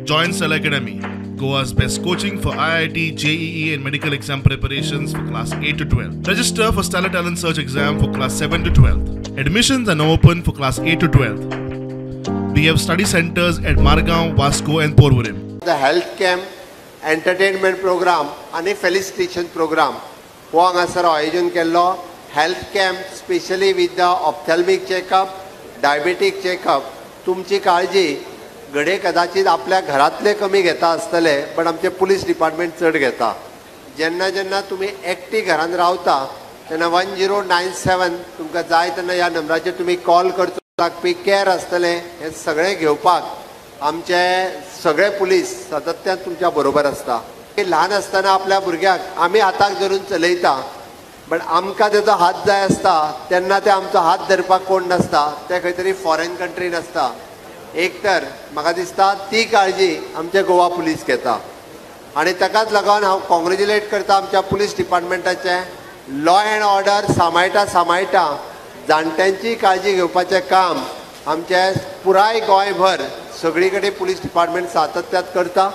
Join Stellar Academy, Goa's best coaching for IIT, JEE and medical exam preparations for class 8 to 12. Register for Stellar Talent Search exam for class 7 to 12. Admissions are now open for class 8 to 12. We have study centers at Margao, Vasco and Porvorim. The health camp, entertainment program आनी felicitation programme हो हांगासर आयोजन केल्लो. Health camp specially with the ophthalmic checkup, diabetic checkup. तुमची काळजी घडये कदाचित आपल्या घरांतले कमी घेता आसतले, बट आमचे पुलीस डिपार्टमेंट चड घेता. जेन्ना जेन्ना तुमी एकटी घरान रावता तेन्ना 1097 तुमकां जाय तेन्ना ह्या नंबराचेर तुमी कॉल करचो. लागपी कॅर आसतलें हें सगळें घेवपाक आमचे सगळे पुलीस सातत्यान तुमच्या बरोबर आसता. ल्हान आसतना आपल्या भुरग्याक आमी हाताक धरून चलयता, बट आमकां तेजो हात जाय आसता तेन्ना ते आमचो हात धरपाक कोण नासता, ते खंय तरी फॉरेन कंट्रीन आसता. एक तर म्हाका दिसता ती काळजी आमचे गोवा पुलीस घेता आनी ताकाच लागून हांव कॉंग्रेच्युलेट करता आमच्या पुलीस डिपार्टमेंटाचें. लॉ एंड ऑर्डर सांबाळटा सांबाळटा जाणट्यांची काळजी घेवपाचें काम आमचें पुराय गोंयभर सगळी कडेन पुलीस डिपार्टमेंट सातत्यात करता.